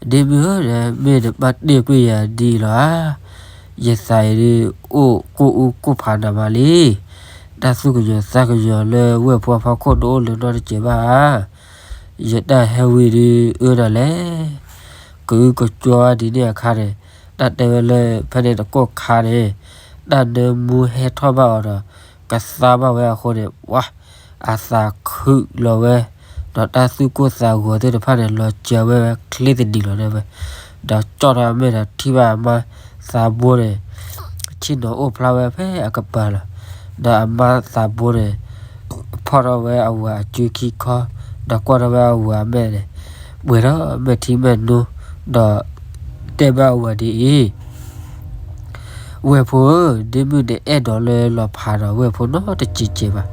ဒီး ဒ့မုၣ်ဧၢ, မ့ၢ်နဘၣ်တဲာ်ကွံာ်ယၤဒ်အံၤလီၤဧါ. ယသးအံၤဒုး အိၣ်ကိၢ်အူကိၢ်ဖးနးမးလံ. တၢ်သူၣ်ကညီၤသးကညီၤလၢဝဲၢ်ဖိအဖီခိၣ်တအိၣ်လၢၤနီတစဲးဘၣ်ဧါ. ယတၢ်ဟဲဝံၤဒုးအၢနၤလဲၣ်. ကအုကကွၢ်ဝဲဒ်န့ၣ်အခါန့ၣ် တၢ်တဲဝဲလၢဖဲန့ၣ်တကီၢ်ခါန့ၣ် တၢ်နၢမူဟဲထီၣ်ဘၣ်အီၤဒီး ကသါဘၣ်ဝဲအဃိန့ၣ် ပှၤ အသးခုၣ်လီၤဝဲ ဒီးတၢ်သူၣ်ကိၢ်သးဂီၤသ့ၣ်တဖၣ်န့ၣ် လီၤစၢၤဝဲဝဲချ့သဒံးလီၤန့ၣ်ဝဲ, ဒီးကၠီၣ်ထီၣ်အမဲာ်ဒီးထံၣ်ဘၣ်အမါသးဘိန့ၣ် ဆ့ၣ်နီၤအိၣ်ဖျါဝဲဖဲအကပၤလီၤ. ဒီးအမါသးဘိန့ၣ် ဖီၣ်ထီၣ်ဝဲအဝၤအစုခံခီ, ဒီးကွၢ်ထီၣ်ဝဲအဝၤအမဲာ်န့ၣ် ပှဲၤထီၣ်မဲာ်ထံမဲာ်နိ, ဒီးတဲဘၣ်အဝၤဒ်အံၤ ဝဲၢ်ဖိဧၢ, ဒ့မုၣ်နအဲၣ်ဒိးလၢလီၤဖးဒီးဝဲၢ်ဖိနီတစဲးကဲးဘၣ်.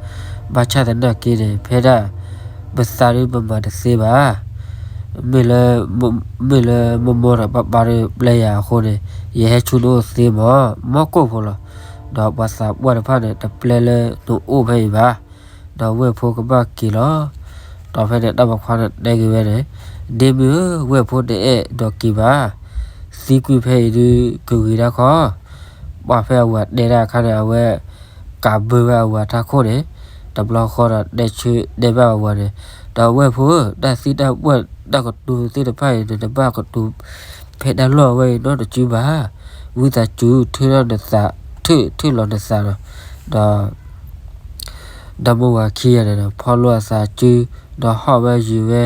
ဘၣ်ဆၣ်သနာ်က့န့ၣ် ဖဲဒၣ် ပသးဒုးပမၤတသ့ဘၣ်. မ့ၢ်လၢ မ့ၢ်လၢမိၢ်မိၢ်ဒီးပၢ်ပၢ်ဒုးပျဲယၤအဃိန့ၣ် ယဟဲဆူနအိၣ်သ့မး, မီၢ်ကိၢ်ဖိလီၤ. ဒီးပှၤသးပှၢ်တဖၣ်န့ၣ် တပျဲလၢနအိၣ်ဖဲအံၤဘၣ်. ဒီးဝဲၢ်ဖိကဘၣ်က့ၤလီၤ. ဒီးဖဲန့ၣ်တၢ်ပိာ်ခွါန့ၣ်တဲက့ၤဝဲန့ၣ်, ဒ့မုၣ်ဧၢ, ဝဲၢ်ဖိတအဲၣ်ဒိးက့ၤဘၣ်. သံကွံာ်ဖဲအံၤဒုးကဂ့ၤတၢ်ခီ, ပှၤဖဲအဝၤတဲဒၣ်အခါန့ၣ် အဝဲ ကးဘၢဝဲအဝၤတၢ်ခိၣ်န့ၣ်, တဘျီဃီဒီးတဲဆၢတဲဘၣ်အဝၤန့ၣ်, ဒီးဝဲၢ်ဖိဧၢ, တၢ်သံတၢ်ပှၢ်တၢ်ကတိၤသ့ၣ်တဖၣ်အံၤန့ၣ် တဘၣ်ကတိၤဖဲတၢ်လီၢ်ဝဲအံၤနီတစုဘၣ်. ဝံသးစူၤ ထုးထီၣ်နသး, ထုး, ထုးလီၤနသးဒီး, ဒီး ဒီမိၢ်ဝၤခံဂၤန့ၣ်ဒီး ဖီၣ်လိာ်အသးစု, ဒီးဟီၣ်ဝဲယုာ်ဝဲ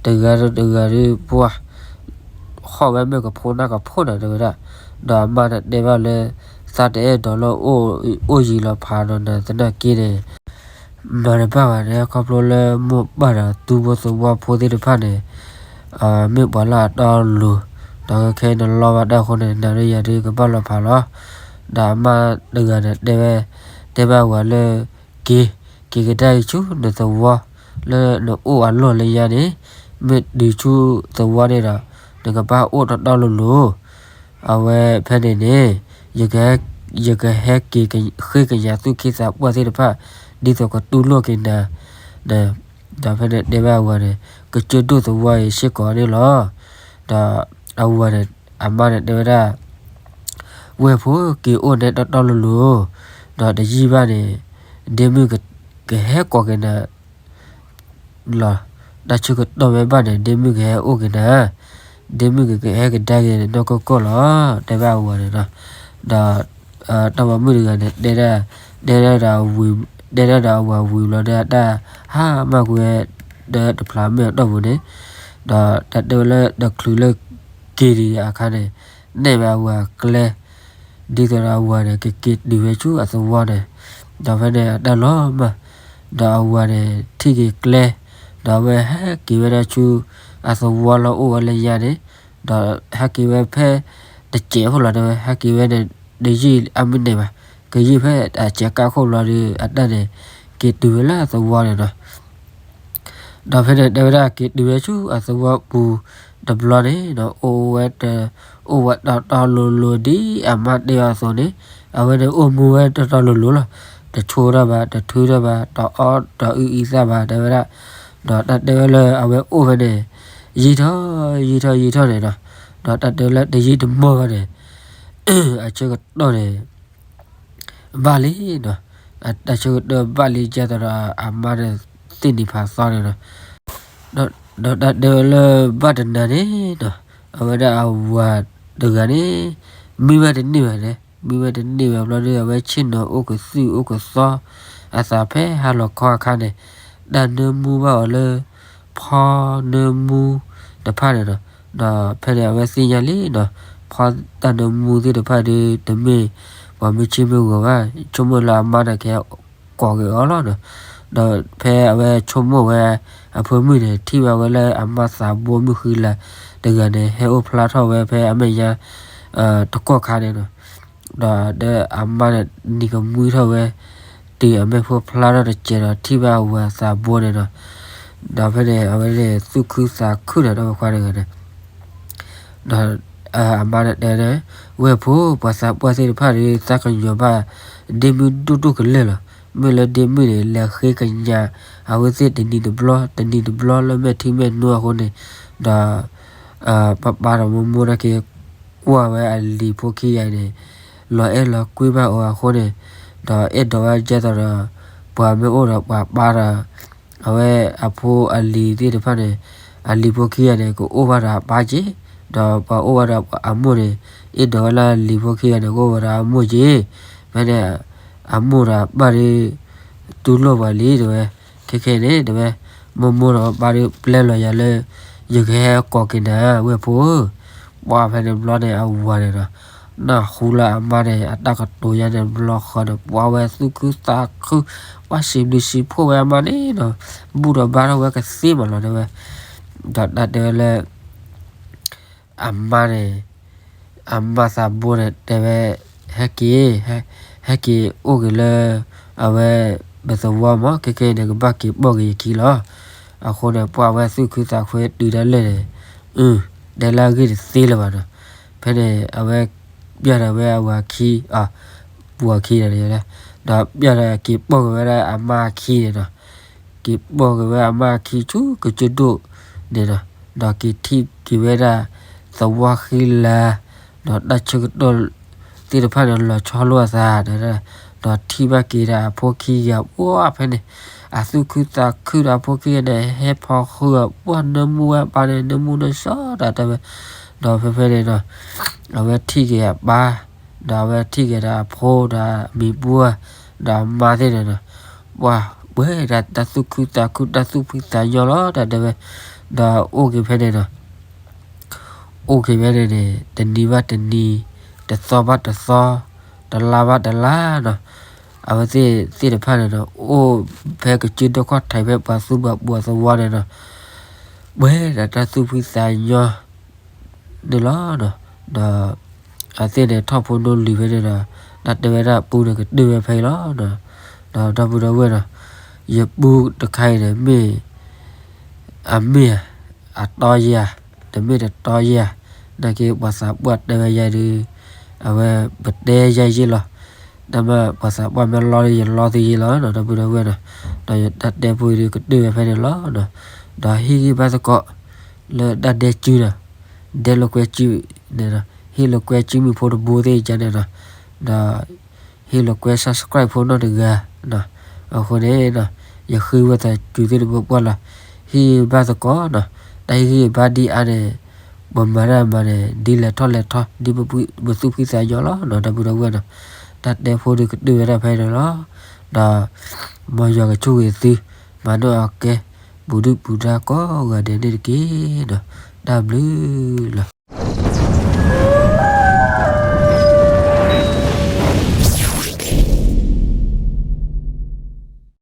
တဂၤဒီးတဂၤဒီးပှၤ ဟီၣ်ဝဲမ့ၢ်ကဖိနၢ်ကဖိနၤတဲဝဲဒၣ်, ဒီးအမါန့ၣ်တဲဘၣ်လၢ သးတအဲၣ်ဒိးလၢအိၣ်ယံၤလီၤဖးဒီးနၤသနာ်က့န့ၣ် မၤတဘၣ်ဘၣ်န့ၣ် ခီဖျိလၢမိၢ်ပၢ်ဒီးသူဖိသဝီဖိသ့ၣ်တဖၣ်န့ၣ် မ့ၢ်ပှၤလၢအတီအလိၤ, ဒီးခဲအံၤနလီဘၣ်တၢ်အဃိန့ၣ် နၤဒီးယၤဒုးကဘၣ်လီၤဖးလီၤ. ဒီးအမါတဂၤန့ၣ်တဲဝဲ, တဲဘၣ်ဝဲလၢ က့ၤ, က့ၤကဒါက့ၤဆူနသဝီ လၢနအိၣ်အလီၢ်လၢညါန့ၣ်, မ့ၢ်တုၤဆူသဝီန့ၣ်ဒီး နကဘၣ်အိၣ်တီတီလိၤလိၤ အဝဲဖဲန့ၣ်န့ၣ် ယကဟဲက့ၤဃ့ကညးသူၣ်က့သးပှၢ်သ့ၣ်တဖၣ် ဒ်သိးကတူၢ်လိာ်က့ၤနၤ, ဒီးဖဲန့ၣ်တဲဘၣ်အဝၤန့ၣ် ကစၢၢ်ဒိၣ်သဝီအံၤစ့ၢ်ကီးန့ၣ်လီၤ. ဒီးအဝၤန့ၣ် အမါန့ၣ်တဲဝဲဒၣ် ဝဲၢ်ဖိက့ၤအိၣ်နဲတီတီလိၤလိၤ, ဒီးတယံာ်ဘၣ်န့ၣ် ဒ့မုၣ်ကဟဲကိးက့ၤနၤ လီၤ. တၢ်ဆၢကတီၢ်ဝဲဘၣ်န့ၣ် ဒ့မုၣ်ကဟဲအိၣ်က့ၤနၤ, ဒ့မုၣ်ကဟဲကဒါက့ၤနီၢ်ကီၢ်ကီၢ်လီၤ, တဲဘၣ်အဝၤန့ၣ်နီၤ. ဒီး တၢ်ပိာ်မုၣ်တဂၤန့ၣ် တဲဒၣ်, တဲဒၣ်ဒီးအဝၤ, တဲဒၣ်ဒီးအဝၤဝံၤဘျီဒီး တၢ်ဟါမၢ်ကွံာ်ဝဲ ဒီးတဖျးမဲာ်အတီၢ်ပူၤန့ၣ်, ဒီးတၢ်တဲဝဲလၢတချုးလၢက့ၤဒံးအခါန့ၣ် နဲၣ်ဝဲအဝၤကျဲ, ဒ်သိးဒီးအဝၤန့ၣ် ကက့ၤတုၤဝဲဆူအသဝီန့ၣ်, ဒီးဖဲန့ၣ်အတၢ်လီၤမၢ်, ဒီးအဝၤန့ၣ် ထံၣ်က့ၤကျဲ, ဒီးအဝဲဟဲက့ၤဝဲဒၣ်ဆူ အသဝီလၢအိၣ်ဝဲလၢညါန့ၣ်, ဒီးဟဲက့ၤဝဲဖဲ တစဲးဖိလီၤတဲဝဲ ဟဲက့ၤဝဲန့ၣ် တယံာ်အမုၢ်နံၤဘၣ်, ကယံာ်ဖဲအစဲးကါခိၣ်ဘျီဒီး အတၢ်န့ၣ် က့ၤတုၤဝဲလၢအသဝီန့ၣ်နီၤ. ဒီးဖဲန့ၣ်တဲဝဲဒၣ်က့ၤတုၤဝဲဆူအသဝီပူၤတဘျီန့ၣ်ဒီး အိၣ်ဝဲတ, အိၣ်ဝဲတီတီလိၤလိၤဒ်အမါတဲအီၤအသိးန့ၣ်, အဝဲန့ၣ်အိၣ်မူဝဲတီတီလိၤလိၤလီၤ. တဆိၣ်ထီၣ်ဘၣ်, တထုးထီၣ်ဘၣ်, တအီၣ်တအုၣ်အံသၣ်ဘၣ် တဲဝဲဒၣ်. ဒီးတၢ်တဲဝဲလၢအဝဲအိၣ်ဖဲန့ၣ် ယံာ်ထီၣ်ယံာ်ထီၣ်ယံာ်ထီၣ်န့ၣ်နီၤ. ဒီးတၢ်တဲဝဲလၢတယံာ်တမီၢ်ဘၣ်န့ၣ် အဆၢကတီၢ်န့ၣ် ဘၣ်လံနီၤ. တၢ်ဆၢကတီၢ်ဘၣ်လံ ကဲသိးဒီးအမါန့ၣ်သ့ၣ်နံၤဖးသီန့ၣ်နီၤ. ဒီးတၢ်တဲဝဲလၢဘၣ်တနၤန့ၣ်နီၤ, အဝဲဒၣ်အဝၤတဂၤန့ၣ် မံဝဲတန့ၢ်ဘၣ်န့ၣ်, မံဝဲတန့ၢ်ဘၣ်ဘျီဒီး အဝဲဆ့ၣ်နီၤအိၣ်ကသုၣ်အိၣ်ကသီအသးဖဲဟါလီၤခီအခါန့ၣ်, တၢ်နၢမူဘၣ်အီၤလၢ ဖီနၢမူတဖၣ်န့ၣ်နီၤ. ဒီးဖဲန့ၣ်အဝဲသ့ၣ်ညါလံနီၤ, ဖီတၢ်နၢမူသ့ၣ်တဖၣ်ဒီး တမ့ၢ်ပှၤမ့ၢ်ဆ့မ့ၢ်ဂီၤဘၣ်, ဆိကမိၣ်လၢအမါန့ၣ်ကဟဲကိးက့ၤအီၤလီၤနီၤ. ဒီးဖဲအဝဲဆိကမိၣ်ဝဲအဖၢမုၢ်န့ၣ် ထံၣ်ဘၣ်ဝဲလၢအမါသးဘိမုၣ်ဃံလၤတဂၤန့ၣ် ဟဲအိၣ်ဖျါထီၣ်ဝဲဖဲအမဲာ်ညါ တကီၢ်ခါန့ၣ်နီၤ. ဒီးဒီးအမါန့ၣ်နံၤကမှံထီၣ်ဝဲ တုၤအမဲာ်ဖိဖျါထီၣ်တစဲးဒီး ထံၣ်ဘၣ်အဝၤသးဘိန့ၣ်နီၤ. ဒီးဖဲန့ၣ် အဝဲန့ၣ်သူၣ်ခုသးခုန့ၣ် ဒီးဖိခွါတဂၤန့ၣ် ဒီးအမါန့ၣ်တဲန့ၣ်, ဝဲၢ်ဖိ ပှၤသးပှၢ်သ့ၣ်တဖၣ်ဒီး သးကညီၤဘၣ်ဒ့မုၣ်ဒိၣ်ဒိၣ်ကလဲာ်လီၤ. မ့ၢ်လၢဒ့မုၣ်န့ၣ် လဲၤဃ့ကညးအဝဲသ့ၣ်တနံၤတဘျီ တနံၤတဘျီလၢမဲာ်ထံမဲာ်နိအဃိန့ၣ်, ဒီး ပပၢ်ဒီးမိၢ်မိၢ်နာ်က့ ကွၢ်ဝဲအလံၤဖိခံဂၤန့ၣ် လီၤအဲၣ်လီၤကွံဘၣ်အီၤအဃိန့ၣ်, ဒီးအဲၣ်ဒိးဝဲဒ်သိးဒီး ပှၤမ့ၢ်အိၣ်ဒီးပှၤပၢ်ဒီး အဝဲအဖိအလံၤသ့ၣ်တဖၣ်န့ၣ်, အလံၤဖိခံဂၤန့ၣ် ကအိၣ်ဘၣ်ဒီးအပၢ်က့ၤ, ဒီးပှၤအိၣ်ဘၣ်ဒီးအမိၢ်န့ၣ် အဲၣ်ဒိးဝဲလၢအလံၤဖိခံဂၤန့ၣ် ကအိၣ်ဘၣ်ဒီးအမိၢ်က့ၤ. ဖဲန့ၣ် အမိၢ်ဒီးအပၢ်ဒီး တူၢ်လိာ်ပှၤလံတဲဝဲ, ခဲခဲန့ၣ်တဲဝဲ, မိၢ်မိၢ်ဒီးပၢ်ဒီးပျဲလီၤယၤလၢ ယကဟဲကိးက့ၤနၤ ဝဲၢ်ဖိဧၢ. ပှၤဖဲန့ၣ်ဘျီန့ၣ် အဝၤန့ၣ်ဒီး နၢ်ဟူလၢအမါန့ၣ် အတၢ်ကတိၤယါန့ၣ်ဘျီဃီန့ၣ် ပှၤဝဲသူၣ်ခုသးခု, ပှၤစံးဘျုးစံးဖှိၣ်ဝဲအမါန့ၣ်ဒီး ဘူၣ်ဒီးဘါထီၣ်ဝဲကသ့မးလီၤတဲဝဲ. ဒီးတၢ်တဲဝဲလၢ အမါန့ၣ် အမါသးဘိန့ၣ်တဲဝဲ, ဟဲက့ၤ, ဟဲက့ၤအိၣ်က့ၤလၢ အဝဲ ပသဝီမး ခဲခဲန့ၣ် ကဘၣ်က့ၤပိာ်က့ၤယခံလီၤ. အဃိန့ၣ် ပှၤဝဲသူၣ်ခုသးခုတုၤဒၣ်လဲာ်န့ၣ်, တဲလၢအဂ့ၢ်တသ့လၢၤဘၣ်နီၤ. ဖဲန့ၣ် အဝဲ ပျၢ်ဒီးဝဲအဝၤခံ, ပှၤခံဒီး ဒီးပျၢ်ဒီးက့ၤပိာ်က့ၤဝဲဒၣ်အမါခံန့ၣ်နီၤ. က့ၤပိာ်က့ၤဝဲအမါခံဆူကစၢၢ်ဒိၣ်န့ၣ်နီၤ, ဒီးက့ၤထံၣ်က့ၤဝဲဒၣ်သဝီဃံလၤ, ဒီးတၢ်ဆၢကတီၢ်သ့ၣ်တဖၣ်န့ၣ် လီၤဆီလိာ်အသးဒီး, ဒီးထံၣ်ဘၣ်က့ၤဒီးအဖိခံဂၤ ပှၤဖဲန့ၣ် အသူၣ်ခုသးခုဒီးအဖိခံဂၤန့ၣ် ဟဲဖီဃုာ်အီၤ ပှၤနၢမူဝဲအပၢ်န့ၣ် နၢမူနၢဆှီတၢ်တဲဝဲ. ဒီးဖဲဖဲန့ၣ်ဒီး အဝဲထံၣ်က့ၤအပၢ်, ဒီးအဝဲထံၣ်က့ၤဒီးအဖိဒီးအမံၤပှၢ်, ဒီးအမါသ့ၣ်န့ၣ်ဒီး ပှၤပှဲၤဒၣ်တၢ်သူၣ်ခုသးခု တၢ်သူၣ်ဖှံသးညီလီၤ တၢ်တဲဝဲ. ဒီးအိၣ်က့ၤဖဲန့ၣ်ဒီး အိၣ်က့ၤဖဲန့ၣ်န့ၣ် တနံၤဘၣ်တနံၤ, တသီဘၣ်တသီ, တလါဘၣ်တလါနီၤ, အဝဲသ့ၣ်သ့ၣ်တဖၣ်န့ၣ်ဒီး အိၣ်ဖဲကစၢၢ်ဒိၣ်ခီၣ်ထံး ဖဲပှၤသူၣ်ဘၣ်ပှၤသဝီန့ၣ်ဒီး ပှဲၤဒၣ်တၢ်သူၣ်ဖှံသးညီ န့ၣ်လီၤ. ဒီးအဝဲသ့ၣ်န့ၣ် ထီၣ်ဖိနီၣ်လံၤဖဲန့ၣ်ဒီး တၢ်တဲဝဲဒၣ်ပူန့ၣ်ကတၢၢ်ဝဲဖဲအံၤလီၤ. ဒီးဒီပုၢ်ဒီဝဲၢ်ဒီး ယပူတခါအံၤန့ၣ် မ့ၢ် အမ့ၢ်ဧါ, အတီယဲၢ်ဧါ, တမ့ၢ်တတီယဲၢ်ဧါ, နာ်က့ပှၤသးပှၢ်တဲဝဲယဲၢ်ဒီး အဝဲပတဲယဲၢ်ယဲၢ်လီၤ. တၢ်မ့ၢ်ပှၤသးပှၢ်မ့ၢ်လီၤဒီး ယလီသယ့လီၤ ဒီပုၢ်ဒီဝဲၢ်ဒီး, ဒီးယတၢ်တဲဖိအံၤဒီးကတၢၢ်ဝဲဖဲန့ၣ်လီၤ. ဒီးဟ့ၣ်ဂံၢ်ဘါသကိး လၢတၢ်ဒဲကုဒီး ဒဲလိာ်ကွဲကုန့ၣ်ဒီး ဟ့ၣ်လိာ်ကွဲကုမုၢ်ဖိတဘိသ့ၣ်ကန့ၣ်ဒီး, ဒီး ဟ့ၣ်လိာ်ကွဲ subscribe ဖိနီၢ်တဂၤ, အဃိန့ၣ်ဒီး ယဃ့ဝဲသးစူၤသ့ၣ်တဘိပှၢ်လီၤ. ဟ့ၣ် ဟံၣ်ဘါသကိးနီၤ, တၢ်ဟ့ၣ်ဂံၢ်ဘါဒ်အါန့ၣ်, ပမၤတၢ်မၤန့ၣ် ဒ်လဲၤထီၣ်လဲၤထီ ဒ်ပသူၣ်ဖှံသးညီလီၤနီၤ ဒီပုၢ်ဒီဝဲၢ်နီၤ, တၢ်တဲဖိဒုးကတၢၢ်ဝဲဒၣ်ဖဲန့ၣ်လီၤ, ဒီး မ်ယွၤကဆိၣ်ဂ့ၤသု, မၤန့ၢ်အီၤကဲ, ပူၤဒုၣ်ပူၤဒါကိးဂၤဒဲးန့ၣ်တက့ၢ်နီၤ, တၢ်ဘျုးလီၤ.